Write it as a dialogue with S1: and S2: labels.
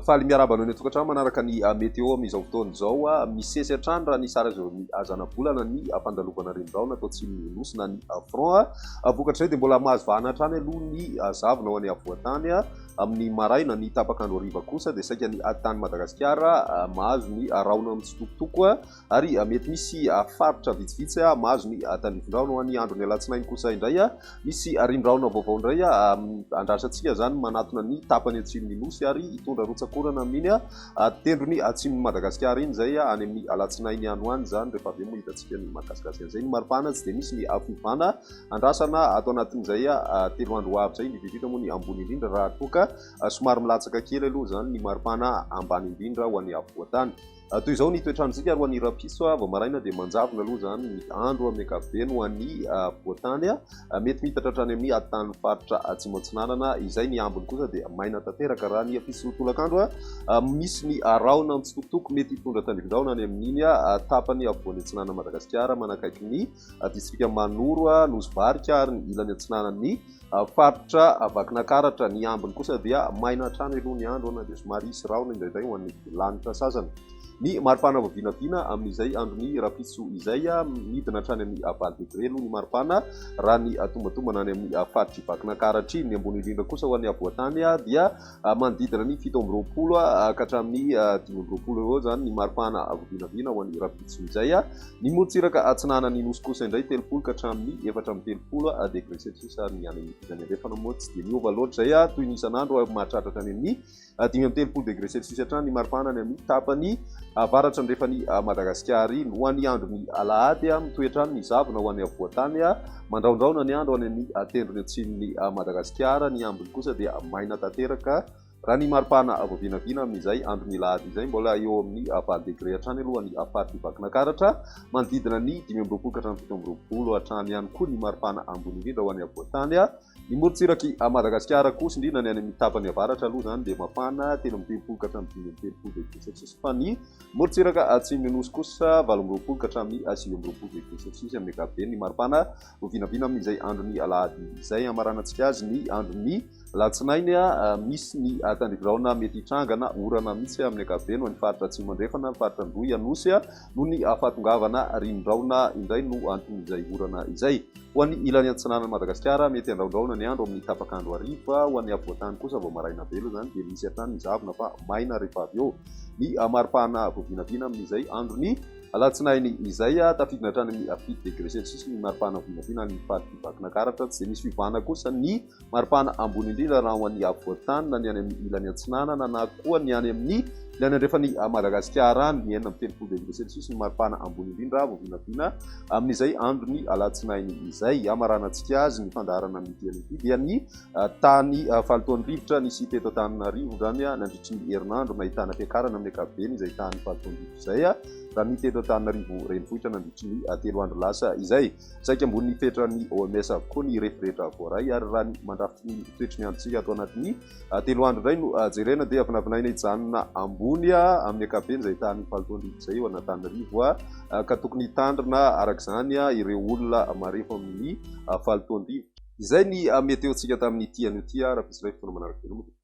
S1: Faly miarahaba anao any an-tokantrano manaraka ny météo amin'izao fotoana izao. Misesy hatrany raha ny sary azo amin'ny zanabolana ny fandalovana renirano atao atsimon'ny Nosy na ny front. Vokatr'izay dia mbola mahazo vahana hatrany aloha ny zavona ho any afovoan-tany amin'ny maraina. Ny tapak'andro hariva kosa dia saika ny tany Madagasikara mahazo ny rahona mitsitokotoko ary mety misy faritra vitsivitsy mahazo ny tandrifin-drahona. Ho an'ny andron'ny alatsinainy kosa indray, misy rindrahona vaovao indray andrasantsika izany manatona ny tapany atsimon'ny Nosy ary hitondra rotsak'orana amin'iny tendrony atsimon'i Madagasikara iny izay any amin'ny alatsinainy any ho any izany. Rehefa avy eo moa hitantsika ny mahakasikasika an'izay. Ny maripana tsy dia misy ny fiovana andrasana ato anatin'izay 3 andro ho avy izay, indrindra indrindra moa ny ambony indrindra raha toa ka somary milatsaka kely aloha izany ny maripana ambany indrindra ho an'ny afovoan-tany. Toy izao ny toetr'androntsika ary ho an'ny rahampitso vao maraina dia manjavona aloha izany ny andro amin'ny ankapobeny ho an'ny afovoan-tany. Mety miitatra hatrany amin'ny atitan'ny faritra atsimo atsinanana izay, ny ambiny kosa dia maina tanteraka. Raha ny ampitso tolakandro, misy ny rahona mitsitokotoko mety hitondra tandrifin-drahona any amin'iny tapany afovoany atsinanan'i Madagasikara manakaiky ny distrika Manoro, Nosy Varika ary ny ilany atsinanan'ny Faritra Vakinakaratra, ny ambiny kosa dia maina hatrany aloha ny andro na dia somary hisy rahona indraindray ho an'ny lanitra sasany. Ny maripana vao vinavina amin'izay andron'ny rahampitso izay, midina hatrany amin'ny 8 degre aloha ny maripana raha ny tombatombana any amin'ny faritr'i Vakinakaratra iny. Ny ambony indrindra kosa ho an'ny afovoan-tany dia manodidina ny 27 ka hatramin'ny 25 eo izany ny maripana vao vinavina ho an'ny rahampitso izay. Ny morontsiraka atsinanan'ny Nosy kosa indray 30 ka hatramin'ny 34 degre celsius ary ny any amin'ny ilany andrefana moa tsy dia miova loatra izay toy ny isan'andro ary mahatratra hatrany amin'ny 35 degre celsius hatrany ny maripana any amin'ny tapany avaratra andrefan'i Madagasikara iny. Ho an'ny andron'ny alahady, mitohy hatrany ny zavona ho an'ny afovoan-tany, mandrahondrahona ny andro any amin'ny tendrony atsimon'i Madagasikara, ny ambiny kosa dia maina tanteraka. Raha ny maripana vao vinavina amin'izay andron'ny alahady izay, mbola eo amin'ny 8 degre hatrany aloha ny faritr'i Vakinankaratra, manodidina ny 25 ka hatramin'ny 27 hatrany ihany koa ny maripana ambony indrindra ho an'ny afovoan-tany. Ny morontsirak'i Madagasikara kosa, indrindra ny any amin'ny tapany avaratra aloha izany dia mafana, 33 ka hatramin'ny 35 degre celsius, fa ny morontsiraka atsimon'ny Nosy kosa 28 ka hatramin'ny 29 degre celsius amin'ny ankapobeny ny maripana vao vinavina amin'izay andron'ny alahady izay. Hamaranantsika azy ny andron'ny Alatsinainy, misy ny tandrifin-drahona mety hitranga na orana mihitsy amin'ny ankapobeny ho an'ny faritra Atsimo Andrefana, faritra Androy, Anosy, noho ny fahatongavana rinon-drahona indray no anton'izay orana izay. Ho an'ny ilany atsinanan'i Madagasikara, mety handrahondrahona ny andro amin'ny tapak'andro hariva, ho an'ny afovoan-tany kosa vao maraina be aloha izany dia misy hatrany ny zavona fa maina rehefa avy eo. Ny maripana vao vinavina amin'izay andron'ny alatsinainy izay, tafidina hatrany amin'ny 7 degre celsius ny maripana vinavina any amin'ny faritr'i Vakinankaratra. Tsy dia misy fiovana kosa ny Maripana ambony indrindra raha ho an'ny afovoan-tany na ny any amin'ny ilany atsinanana na koa ny any amin'ny ilany andrefan'i Madagasikara any, ny 36 degre celsius ny maripana ambony indrindra vao vinavina amin'izay andron'ny alatsinainy izay. Hamaranantsika azy ny fandaharana amin'ity anio ity dia ny tany fahalotoan'ny rivotra nisy teto Antananarivo izany nandritry ny herinandro nahitana fiakarana amin'ny ankapobeny izay tany fahalotoan'ny rivotra izay raha ny teto Antananarivo renivohitra nandritry ny 3 andro lasa izay. Saika ambonin'ny fetran'ny OMS avokoa ny refy rehetra voaray ary raha ny mandrafitry ny toetry ny androntsika ato anatin'ny 3 andro indray no jerena dia vinavinaina hijanona ambony amin'ny ankapobeny izay tahan'ny fahalotoan-drivotra izay eo an'Antananarivo ka tokony hitandrina araka izany ireo olona marefo amin'ny fahalotoan-drivotra. Izay ny météo-ntsika tamin'ity anio ity raha misy iray fotoana manaraka veloma.